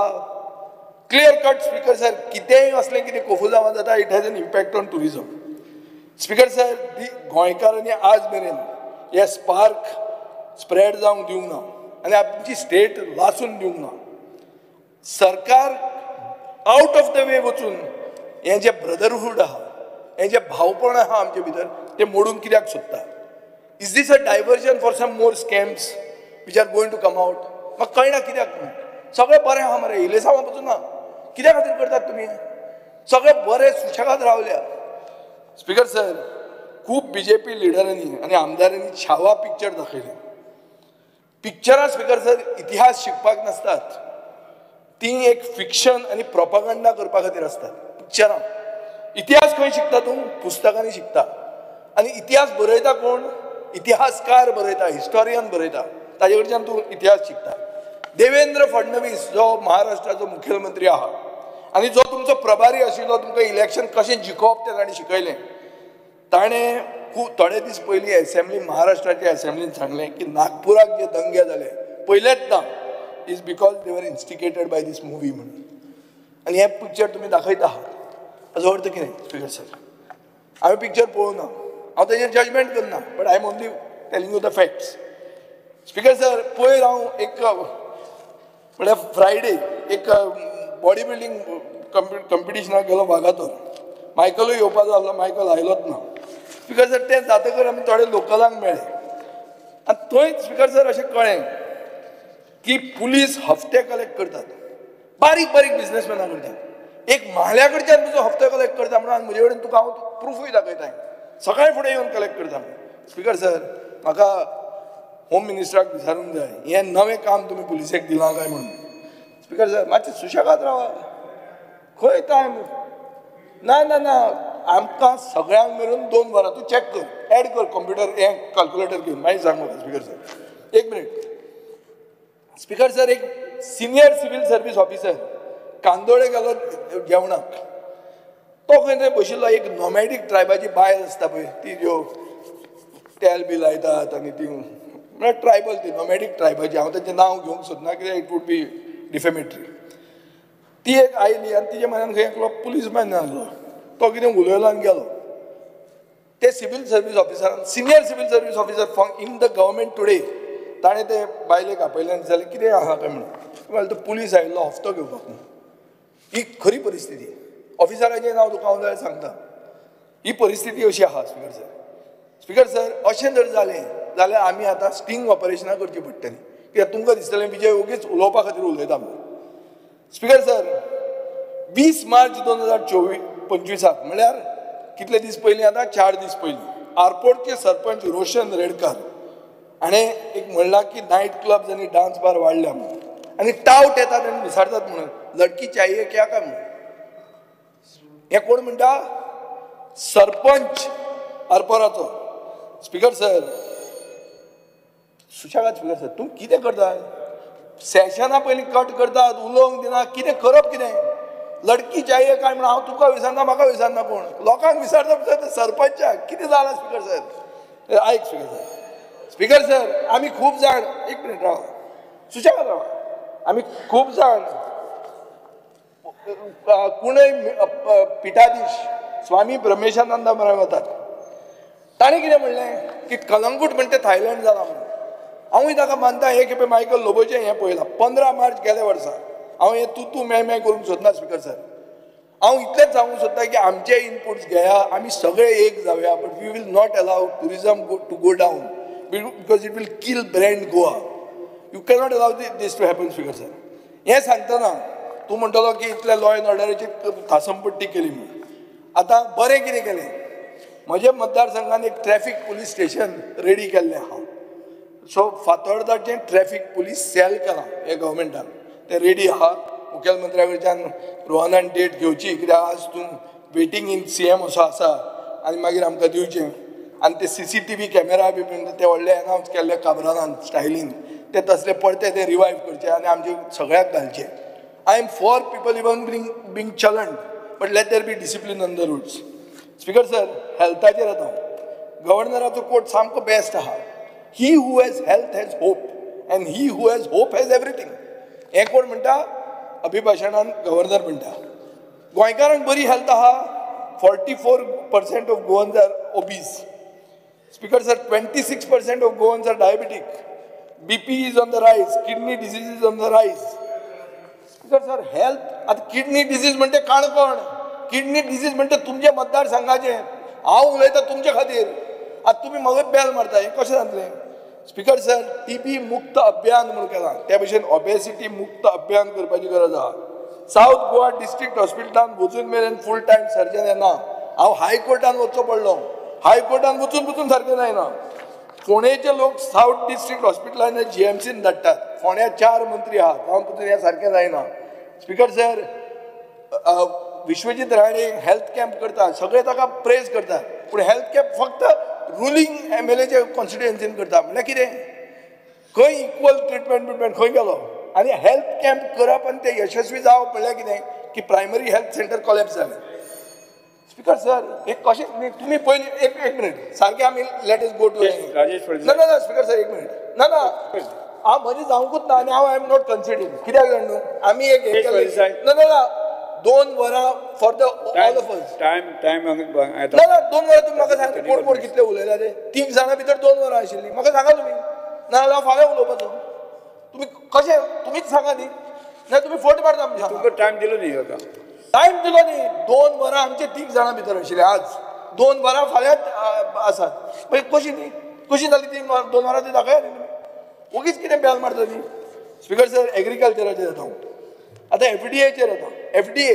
क्लियर कट स्पीकर सर, कितेंय असलें कितें कोफुजांवां जाता, it has an impact on tourism. Speaker sir, गोंयकारांनी आज मेरेन हे स्पार्क स्प्रेड जावंक दिवंक ना आनी आमची स्टेट लासून दिवंक ना. सरकार आउट ऑफ the वे वचून हें जें ब्रदरहूड आहा, हें जें भावपण आहा आमचे भितर, तें मोडूंक कित्याक सोदता? Is this a diversion for some more scams which are going to come out? म्हाका कळना कित्याक म्हणून. सगळें बरें आहा मरे, इलेसांवां पसून ना, कित्या खातीर करतात तुमी? सगळें बरें सुशेगाद रावल्या. स्पीकर सर, खूब बीजेपी लिडरांनी आनी आमदारांनी छावा पिक्चर दाखयलें. पिक्चरां स्पीकर सर इतिहास शिकपाक नासतात, ती एक फिक्शन आनी प्रोपागंडा करपा खातीर आसतात पिक्चरां. इतिहास खंय शिकता तूं? पुस्तकांनी शिकता. आनी इतिहास बरयता कोण? इतिहासकार बरयता, हिस्टोरियन बरयता, ताजे कडच्यान तूं इतिहास शिकता. देवेंद्र फडणवीस जो महाराष्ट्राचो मुखेलमंत्री आहा आनी जो तुमचो प्रभारी आशिल्लो, तुमकां इलेक्शन कशें जिखोवप तें ताणें शिकयलें. ताणें खूब थोडे दीस पयलीं एसेंब्ली, महाराष्ट्राच्या एसेंब्लीन सांगलें की नागपुराक जे दंगे जाले पयलेच ना, is because they were instigated by this movie म्हणून. आनी हें पिक्चर तुमी दाखयता आहात, हाजो अर्थ कितें? स्पीकर सर, हांवें पिक्चर पळोवना, हांव ताजेर जजमेंट करना, but I am only telling you the facts. Speaker sir, पयर हांव एक म्हळ्यार फ्रायडे एक बॉडी बिल्डींग कंपिटिशनाक गेलो वागातोर. मायकलूय येवपाचो आसलो, मायकल आयलोच ना. स्पीकर सर, तें जातकर आमी थोडे लोकलांक मेळ्ळे आनी थंय स्पीकर सर अशें कळ्ळें की पुलीस हफ्ते कलेक्ट करतात, बारीक बारीक बिजनेसमॅनां करतात. एक म्हाल्या कडच्यान तुजो हप्तो कलेक्ट करता म्हणून म्हजे कडेन तुका हांव प्रुफूय दाखयता, सकाळी फुडें येवन कलेक्ट करता. स्पीकर सर, म्हाका होम मिनिस्टराक विचारूंक जाय हें नवें काम तुमी पुलिसेक दिलां काय म्हणून. स्पीकर सर, मातशें सुशेगाद रावा, खंय टायम ना ना ना, आमकां सगळ्यांक मेळून 2 वरां. तूं चॅक कर, एड कर कंप्युटर हें कॅल्क्युलेटर घेवन मागीर सांग म्हाका. स्पीकर सर, एक मिनीट. स्पीकर सर, एक senior civil service officer Candolim गेलो जेवणाक, तो खंय थंय बशिल्लो. एक नॉमॅडीक ट्रायबाची बायल आसता पळय, ती ज्यो तेल बी लायतात आनी ती म्हळ्यार ट्रायबल, ती नॉमॅडीक ट्रायबाची, हांव तांचें नांव घेवंक सोदना कित्याक it would be defamatory. ती एक आयली आनी तिच्या म्हऱ्यान खंय एकलो पुलीसमॅन आसलो, तो कितें उलयलो आनी गेलो. ते सिव्हील सर्वीस ऑफिसरान, senior civil service officer in the government today, ताणें ते बायलेक आपयलें आनी जालें कितें आसा काय म्हणून. म्हणल्यार तो पुलीस आयिल्लो हप्तो घेवपाक म्हणून. ही खरी परिस्थिती. ऑफिसराचें नांव तुका हांव जाल्यार सांगता. ही परिस्थिती अशी आसा स्पीकर सर. स्पीकर सर, अशें जर जालें जाल्यार आमी आतां स्टिंग ऑपरेशनां करचीं पडटलीं, कित्याक तुमकां दिसतलें विजय ओगीच उलोवपा खातीर उलयता म्हणून. स्पीकर सर, 20 मार्च 2025 म्हळ्यार कितले दीस पयलीं, आतां 4 दीस पयलीं, आरपोरचे सरपंच रोशन रेडकर हाणें एक म्हणलां की नायट क्लब्स आनी डान्स बार वाडल्या म्हणून, आनी टावट येतात आनी विचारतात म्हणून लडकी चाहिए क्या काय म्हणून. हें कोण म्हणटा? सरपंच आरपोराचो. स्पीकर सर, सुशेगाद स्पीकर सर, तूं कितें करता? सेशना पयलीं कट करतात, उलोवंक दिना, कितें करप कितें? लडकी चाहिए काय म्हणून हांव तुका विचारना, म्हाका विचारना, कोण लोकांक विचारता सरपंचाक कितें जालां? स्पीकर सर, आयक स्पीकर सर. स्पीकर सर, आमी खूब जाण, एक मिनीट राव, सुशेगाद राव, आमी खूब जाण कुणय पिठाधीश स्वामी ब्रह्मेशानंदा म्हऱ्यान वतात. ताणें कितें म्हणलें की कलंगूट म्हणटा थायलंड जाला म्हणून. हांवूय ताका मानता. हे खेपे मायकल लोबोचें हें पळयलां 15 मार्च गेल्या वर्सा. हांव हें तूं तूं में में करूंक सोदना स्पीकर सर. हांव इतलेंच सांगूंक सोदता की आमचे इनपुट्स घेया, आमी सगळे एक जावया, but we will not allow tourism to go down because it will kill brand Goa. You cannot allow this to happen speaker sir. हें सांगतना तूं म्हणटलो की इतले लॉ एंड ऑर्डराची थासमपट्टी केली म्हणून. आतां बरें कितें केलें, म्हज्या मतदारसंघान एक ट्रॅफीक पुलीस स्टेशन रेडी केल्लें आहा. सो फातोर्दाचें ट्रॅफीक पुलीस सेल केलां हे गव्हर्मेंटान, तें रेडी आहा. मुखेलमंत्र्या कडच्यान रोहनान डेट घेवची, कित्याक आज तूं वेटींग इन CM असो आसा आनी मागीर आमकां दिवचें. आनी ते CCTV camera बी ते व्हडले अनावन्स केल्ले काब्रालान स्टायलीन, ते तसले परते ते रिवायव करचे आनी आमचे सगळ्याक घालचे. I am for people even being challaned, but let there be discipline on the roads. Speaker sir, हेल्थाचेर आतां गव्हर्नराचो कोट सामको बेस्ट आहा. He who has health has hope and he who has hope has everything. हें कोण म्हणटा? अभिभाशणान governor म्हणटा. गोंयकारांक बरी health आहा. 44% of Goans are obese. Speaker sir, 26% of Goans are diabetic. BP is on the rise, kidney disease is on the rise. Speaker sir, health आतां kidney disease म्हणटे Canacona, kidney disease म्हणटे तुमचे मतदारसंघाचें. हांव उलयतां तुमचे खातीर, आतां तुमी म्हाका बेल मारता, हें कशें जातलें? स्पीकर सर, TB मुक्त अभियान म्हणून केलां, त्या भशेन ओबेसिटी मुक्त अभियान करपाची गरज आहा. सावथ गोवा डिस्ट्रिक्ट हॉस्पिटलान वचून मेरेन फूल टायम सर्जन येना. हांव हायकोर्टान वचचो पडलो, हायकोर्टान वचून वचून सारकें जायना. फोंडेचे लोक सावथ डिस्ट्रिक्ट हॉस्पिटलान GMCन धाडटात. फोंड्या 4 मंत्री आहात, जावन पसून हें सारकें जायना. Speaker sir, Vishwajit Rane health camp करता, सगळे ताका प्रेज करतात, पूण हेल्थ कॅम्प फक्त रुलींग MLAच्या कॉन्स्टिट्युएन्सीन करता. म्हणल्यार कितें? खंय इक्वल ट्रिटमेंट बिटमेंट खंय गेलो? आनी हेल्थ कॅम्प करप आनी ते यशस्वी जावप म्हणल्यार कितें की प्रायमरी हेल्थ सेंटर कॉलॅप्स जालें. स्पीकर सर, एक कशें तुमी पयलीं एक मिनीट सारकें आमी let us go to ना ना ना स्पीकर सर, एक मिनीट ना ना, हांव म्हजें जावंकूच ना आनी हांव I am not considering. कित्याक जाण न्हू आमी एक ना ना ना 2 वरां for the all of us time time ना ना 2 वरां तुमी म्हाका सांगा कोण कोण कितले उलयला ते. 3 जाणां भितर 2 वरां आशिल्लीं, म्हाका सांगा तुमी. ना जाल्यार हांव फाल्यां उलोवपाचो. तुमी कशें तुमीच सांगा न्ही, ना तुमी फट मारता. तुमकां टायम दिलो न्ही, आतां टायम दिलो न्ही. 2 वरां आमचे 3 जाणां भितर आशिल्ले, आज 2 वरां फाल्यां आसात. मागीर कशी न्ही, कशी जाली ती 2 वरां ती दाखया न्ही तुमी, ओगीच कितें बेल मारता न्ही. स्पीकर सर, एग्रीकल्चराचेर येता हांव आतां, FDA चेर येता. FDA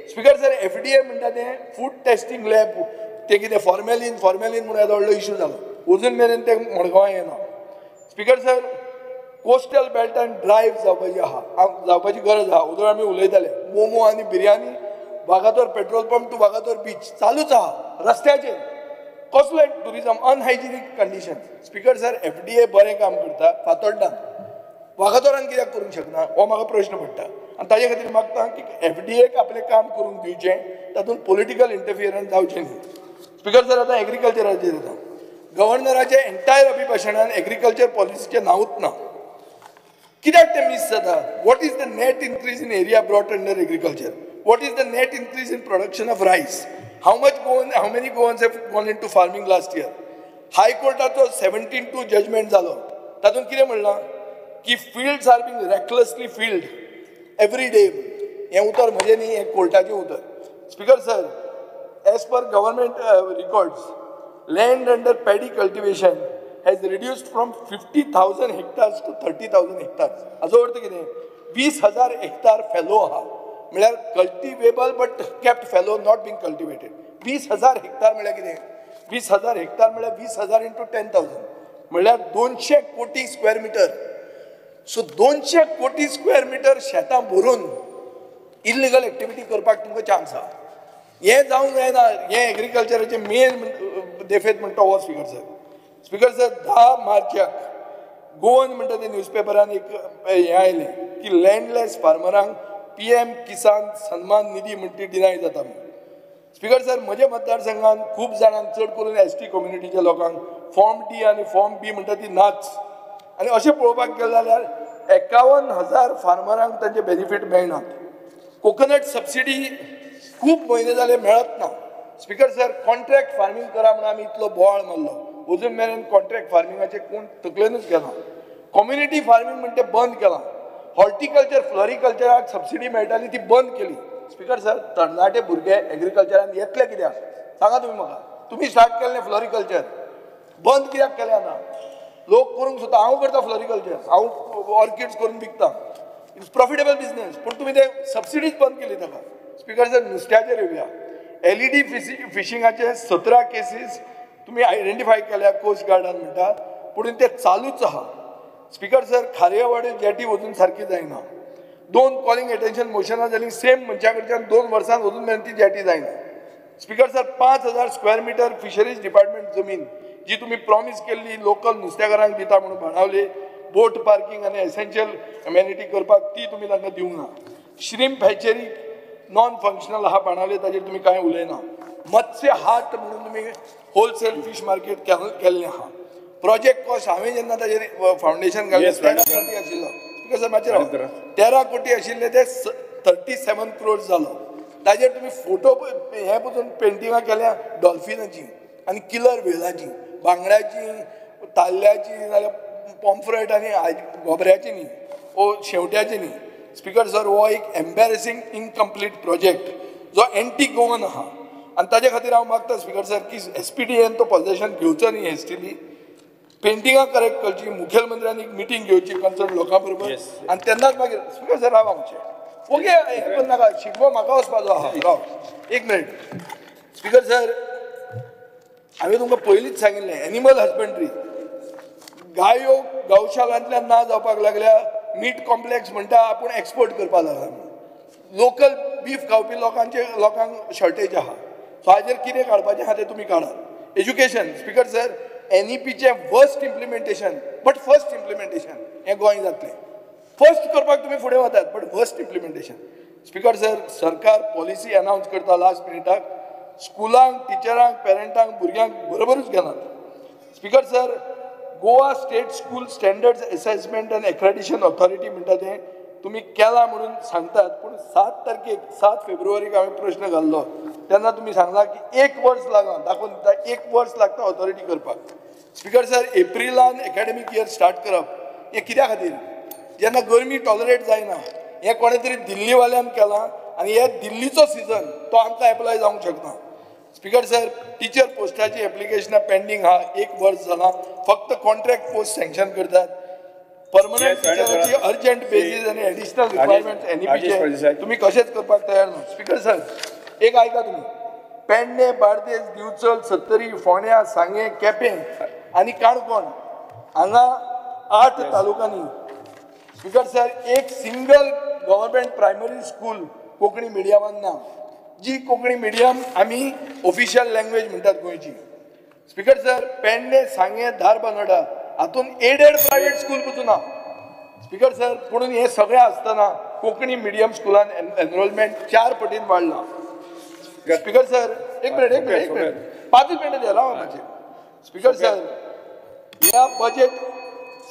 स्पीकर सर, एफडीए म्हणटा तें फूड टेस्टींग लॅब, ते कितें फॉर्मेलीन फॉर्मेलीन म्हणून येदो व्हडलो इशू जालो, अजून मेरेन ते मडगांवां येना. स्पीकर सर, कोस्टल बेल्टान ड्रायव्ह जावपाची आहा, जावपाची गरज आहा. उदर आमी उलयताले मोमो आनी biryani, Vagator petrol pump to Vagator beach चालूच आहा रस्त्याचेर. कसलो tourism, unhygienic condition. Speaker sir, FDA बरें काम करता फातोड्डान, वागातोरान कित्याक करूंक शकना हो म्हाका प्रश्न पडटा. आनी ताजे खातीर मागता की एफडीएक आपलें काम करूंक दिवचें, तातूंत पॉलिटिकल इंटरफियरन्स जावचें न्ही. स्पीकर सर, आतां एग्रीकल्चराचेर येता. गव्हर्नराच्या एंटायर अभिभाशणान एग्रीकल्चर पॉलिसीचें नांवूच ना. कित्याक तें मीस जाता? What is the net increase in area brought under agriculture? What is the net increase in production of rice? How much Goan, how many Goans have gone into farming last year? हायकोर्टाचो 17-2 judgement जालो, तातूंत कितें म्हणलां की fields are being recklessly filled every day. हें उतर म्हजें न्ही, हें कोर्टाचें उतर. Speaker sir, as per government records, land under paddy cultivation has reduced from 50,000 hectares to 30,000 hectares. हाजो अर्थ कितें? 20,000 हेक्टार फेलो आहा, म्हळ्यार cultivable but kept fallow, not being cultivated. 20,000 hectare म्हळ्यार कितें? 20,000 हेक्टार म्हळ्यार 20,000 इंटू 10,000 म्हळ्यार 200 कोटी स्क्वेअर मिटर. सो 200 कोटी स्क्वेअर मिटर शेतां भरून इल्लिगल एक्टिविटी करपाक तुमकां चान्स आहा. हें जावंक जायना. हें एग्रीकल्चराचें मेन देफेत म्हणटा हो स्पीकर सर. स्पीकर सर, 10 मार्चाक गोवन म्हणटा ते न्यूजपेपरान एक हें आयलें की लँडलेस फार्मरांक PM किसान सन्मान निधी म्हणटी डिनाय जाता म्हणून. स्पीकर सर, म्हज्या मतदारसंघान खूब जाणांक, चड करून एस टी कम्युनिटीच्या लोकांक फॉर्म डी आनी फॉर्म बी म्हणटा ती नाच. आनी अशें पळोवपाक गेलें जाल्यार 51,000 फार्मरांक तांचे बेनिफीट मेळनात. कोकोनट सबसिडी खूब म्हयने जाले मेळत ना. स्पीकर सर, कॉन्ट्रॅक्ट फार्मींग करा म्हणून आमी इतलो बोवाळ मारलो, अजून मेरेन कॉन्ट्रॅक्ट फार्मिंगाचें कोण तकलेनूच घेना. कम्युनिटी फार्मींग म्हणटे बंद केलां. हॉर्टिकल्चर, फ्लोरिकल्चराक सबसिडी मेळटाली ती बंद केली. स्पीकर सर, तरणाटे भुरगे एग्रीकल्चरान येतले कित्याक सांगा तुमी म्हाका. तुमी स्टार्ट केल्लें फ्लोरिकल्चर, बंद कित्याक केलें आतां? लोक करूंक सोदता. हांव करता फ्लोरिकल्चर, हांव ऑर्किड्स करून विकता, it's profitable business, पूण तुमी ते सबसिडीज बंद केली ताका. स्पीकर सर, नुस्त्याचेर येवया. एलईडी फिशिंगाचे 17 केसीस तुमी आयडेंटिफाय केल्या कोस्ट गार्डान म्हणटा, पूण ते चालूच आहा. स्पीकर सर, खारेवाडे जेटी वचून सारकी जायना. 2 कॉलिंग एटेन्शन मोशनां जालीं सेम मनशा कडच्यान 2 वर्सां वचून मेरेन ती जेटी जायना. Speaker sir, 5,000 square metre fisheries department जमीन जी तुमी प्रॉमीस केल्ली लोकल नुस्तेकारांक दिता म्हणून बाणावले बोट पार्किंग आनी एसेन्शियल एमेनिटी करपाक, ती तुमी तांकां दिवंक ना. श्रिम्प हॅचरी नॉन फंक्शनल आहा बाणावले, ताजेर तुमी कांय उलयना. मत्स्य हाट म्हणून तुमी होलसेल फीश मार्केट केल्लें आहा. प्रोजेक्ट कॉस्ट हांवें जेन्ना ताजेर फावंडेशन घालें 13 कोटी आशिल्लो. स्पीकर सर, मातशें राव. 13 कोटी आशिल्ले ते 37 क्रोड जालो. ताजेर तुमी फोटो हें पसून पेंटिंगां केल्या डॉल्फिनाची आनी किलर व्हेलाची, बांगड्याची, ताल्ल्याची, नाजाल्यार पॉम्फ्रेट आनी गोबऱ्याची न्ही, ओ शेंवट्याची न्ही. स्पीकर सर, हो एक एम्बेरसिंग इनकम्प्लीट प्रोजेक्ट जो एंटी गोवन आहा. आनी ताजे खातीर हांव मागता स्पीकर सर की एसपीडीएन तो पॉझेशन घेवचो न्ही हेस्टिली, पेंटिंगां करेक्ट करची, मुखेलमंत्र्यान एक मिटींग घेवची कन्सर्न लोकां बरोबर, आनी तेन्नाच मागीर स्पीकर सर राव आमचें ओके हें करूं नाका, शिगमो म्हाका वचपाचो आहा, राव एक मिनीट. स्पीकर सर, हांवें तुमकां पयलींच सांगिल्लें एनिमल हजबंड्री, गायो गौशालांतल्यान ना जावपाक लागल्या. मीट कॉम्प्लेक्स म्हणटा आपूण एक्सपोर्ट करपाक लागला, लोकल बीफ खावपी लोकांचे लोकांक शॉर्टेज आहा. सो हाजेर कितें काडपाचें आहा तें तुमी काडात. एज्युकेशन, स्पीकर सर, एनईपीचें worst implementation, but first implementation हें गोंय जातलें. फर्स्ट करपाक तुमी फुडें वतात, but worst implementation. Speaker sir, सरकार पॉलिसी अनावन्स करता लास्ट मिनिटाक, स्कुलांक, टिचरांक, पेरंटांक, भुरग्यांक बरोबरूच घेनात. Speaker sir, Goa state school standards assessment and accreditation authority म्हणटा तें तुमी केलां म्हणून सांगतात, पूण 7 तारखेक 7 फेब्रुवारीक हांवें प्रश्न घाल्लो तेन्ना तुमी सांगलां की 1 वर्स लागलां, दाखोवन दिता 1 वर्स लागता ऑथॉरिटी करपाक. स्पीकर सर, एप्रिलान एकाडेमीक इयर स्टार्ट करप हें कित्या खातीर? जेन्ना गरमी टॉलरेट जायना. हें कोणें तरी दिल्लीवाल्यान केलां आनी हे दिल्लीचो सिजन तो आमकां एप्लाय जावंक शकना. स्पीकर सर, टिचर पोस्टाची एप्लिकेशनां पेंडींग आहा, 1 वर्स जालां, फक्त कॉन्ट्रॅक्ट पोस्ट सँक्शन करतात. परमनंट टिचराची अर्जंट बेसीस आनी एडिशनल रिक्वायरमेंट एनईपीचे तुमी कशेंच करपाक तयार ना. स्पीकर सर एक आयका तुमी, पेडणे, बार्देस, दिवचल, सत्तरी, फोंड्या, सांगें, केपें आनी काणकोण हांगा 8 तालुकांनी स्पीकर सर एक single government primary school Konkani मिडियमान ना, जी कोंकणी मिडियम आमी ऑफिशियल लँग्वेज म्हणटात गोंयची. स्पीकर सर पेडणे, सांगें, धारबांदोडा हातून एडेड प्रायवेट स्कूल पसून ना. स्पीकर सर पुणून हें सगळें आसतना कोंकणी मिडियम स्कुलान एनरोलमेंट 4 पटीन वाडलां. स्पीकर सर एक मिनिट, एक मिनिट, एक मिनिट, 5 मिनटां द्या राव मातशें. स्पीकर सर ह्या बजेट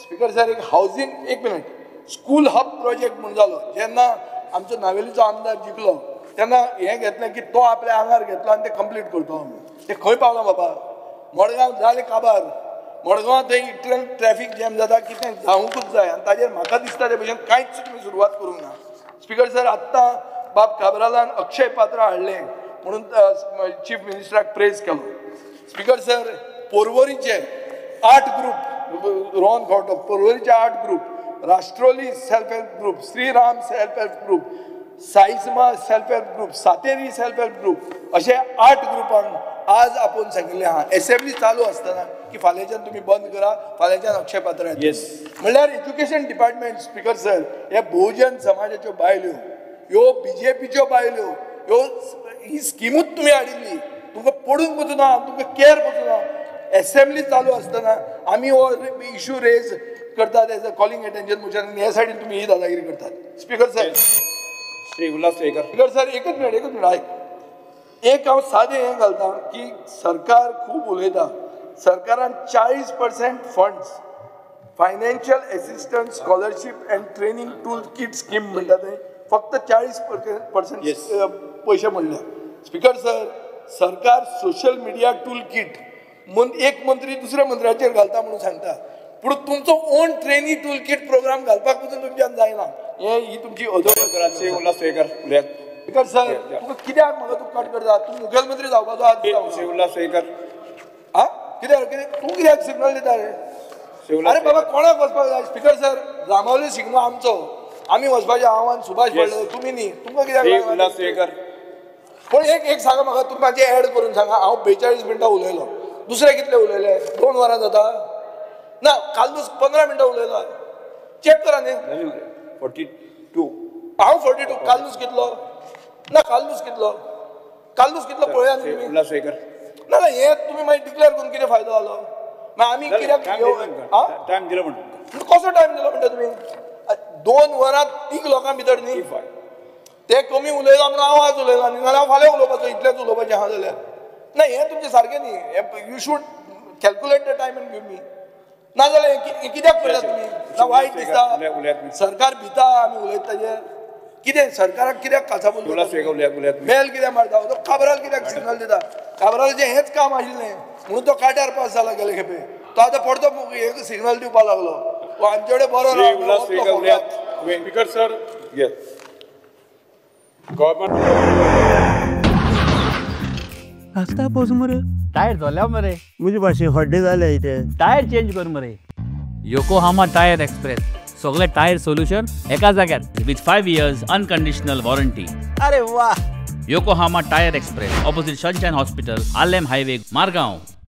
स्पीकर सर एक हावजींग, एक मिनिट, स्कूल हब प्रोजेक्ट म्हूण जालो. जेन्ना आमचो नावेलीचो आमदार जिखलो तेन्ना हें घेतलें की तो आपल्या आंगार घेतलो आनी तें कंप्लीट करतो आमी. तें खंय पावलां बाबा? मडगांव जालें काबार, मडगांव थंय इतलें ट्रॅफीक जॅम जाता की तें जावंकूच जाय आनी ताजेर म्हाका दिसता ते भशेन कांयच तुमी सुरवात करूंक ना. स्पीकर सर आत्तां बाब काब्रालान अक्षय पात्र हाडलें म्हणून चीफ मिनिस्टराक प्रेज केलो. स्पीकर सर पोरवरीचे 8 ग्रूप, रोहन खवटो, पोरवरीचे 8 group, Rashtroli self help group, Shriram self help group, Saisma self help group, Sateri self help group, अशे 8 ग्रुपांक आज आपोवन सांगिल्लें आहा एसेंब्ली चालू आसतना की फाल्यांच्यान तुमी बंद करा, फाल्यांच्यान अक्षय पात्र येतले. म्हणल्यार एज्युकेशन डिपार्टमेंट स्पीकर सर हे बहुजन समाजाच्यो बायल्यो, ह्यो बीजेपीच्यो बायल्यो, ह्यो ही स्किमूच तुमी हाडिल्ली, तुमकां पडूंक पसून ना, तुमकां केअर पसून ना. एसेंब्ली चालू आसतना आमी हो इशू रेज करतात as a calling attention motion, ह्या सायडीन तुमी ही दादागिरी करतात. Speaker sir Shri Ulhas Tuyenkar. Speaker sir एकच मिनिट, एकच मिनिट आयक. एक हांव सादें हें घालता की सरकार खूब उलयता, सरकारान 40% funds financial assistance scholarship and training tool kit scheme म्हणटा तें फक्त 40% पयशे म्हणल्या. स्पीकर सर सरकार सोशल मिडिया टूल किट म्हूण एक मंत्री दुसऱ्या मंत्र्याचेर घालता म्हणून सांगता, पूण तुमचो own training tool kit programme घालपाक पसून तुमच्यान जायना. हें ही तुमची अधोगत. श्री उल्हास तुयेंकर. स्पीकर सर तुका कित्याक म्हाका तूं कट करता? तूं मुखेलमंत्री जावपाचो आज. श्री उल्हास तुयेंकर. आं कित्याक कितें तूं कित्याक सिग्नल दिता रे? अरे बाबा कोणाक वचपाक जाय? स्पीकर सर जांबावले सिग्नल आमचो, आमी वचपाचें आव्हान सुभाष पडले, तुमी न्ही, तुमकां कित्याक? उल्हास तुयेंकर. पूण एक एक सांगा म्हाका, तुमी म्हाजें एड करून सांगा, हांव 42 मिनटां उलयलो, दुसरे कितले उलयले? 2 वरां जाता ना, कालूच 15 मिनटां उलयलो. चॅक करा न्ही. 42. हांव 42, कालूच कितलो ना, कालूच कितलो, कालूच कितलो पळया न्ही तुमी. ना ना हें तुमी मागीर डिक्लेअर करून कितें फायदो जालो? मागीर आमी कित्याक टायम दिलो म्हणटा? कसो टायम दिलो म्हणटा तुमी? 2 वरां 3 लोकां भितर न्ही, ते कमी उलयला म्हणून हांव आज उलयला न्ही, नाल्यार हांव फाल्यां उलोवपाचो, इतलेंच उलोवपाचें आहा जाल्यार ना. हें तुमचें सारकें न्ही. You should calculate the time and give me. ना जाल्यार हें कित्याक करता तुमी? ना वायट दिसता, सरकार भिता आमी उलयता ताजेर. कितें सरकाराक कित्याक काचाबूल? बेल कित्याक मारता? तो काब्राल कित्याक सिग्नल दिता? काब्रालाचें हेंच काम आशिल्लें म्हणून तो काट्यार पास जाला गेले खेपे. तो आतां परतो एक सिग्नल दिवपाक लागलो. तो आमचे कडेन बरो. स्पीकर sir government आस्ता पोस मरे टायर जाल्या मरे मुझे भाशे हड्डे जाले इथे टायर चेंज कर मरे. योकोहामा टायर एक्सप्रेस, सगळे टायर सोल्युशन एका जाग्यार विथ 5 years unconditional warranty. अरे वा. Yokohama tyre express, opposite Sunshine hospital, Arlem highway, Margao.